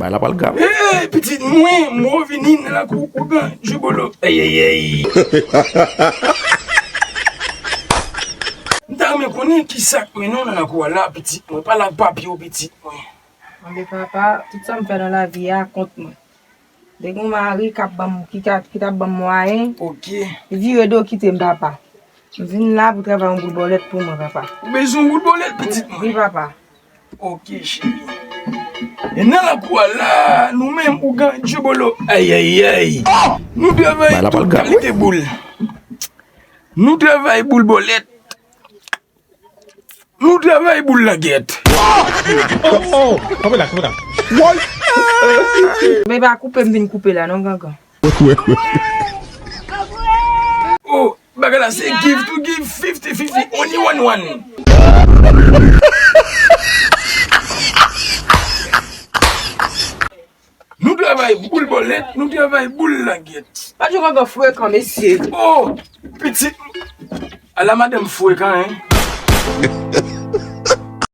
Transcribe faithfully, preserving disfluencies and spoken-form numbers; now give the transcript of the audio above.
Bagay la pral grav. Hey, pitit mwen, m revini nan lakou ougan Djibolo. Ey, ey, ey. M ta renmen konnen ki sa k mennen w nan lakou a la, pitit mwen. Pa lav papye w, pitit mwen. Anben papa, tout sa m fè nan lavi a kont mwen. Depi yon mari k ap ban m, ki ka, ki t ap ban m mwayen, Ok. Li vire do kite m, papa. M vin la pou travay yon boul bòlèt pou mwen, papa. Ou bezwen yon boul bòlèt, pitit mwen? Wi, papa. Ok, cheri. E nan lakou a la, nou menm, ougan Djibolo. Ay, ay, ay. Nou travay tout kalite boul. Nou travay boul bòlèt. Nou travay boul langyèt. Oh, oh, kanpe la, kanpe la. Men pa koupe m vin koupe la, non, gangan. Oh, bagay la se give to give, fifty fifty, only one one. Nou travay boul bòlèt, nou travay boul langyèt. Pa jwe gangan frekan, mesye. Oh, pitit. Ala madanm frekan, hein?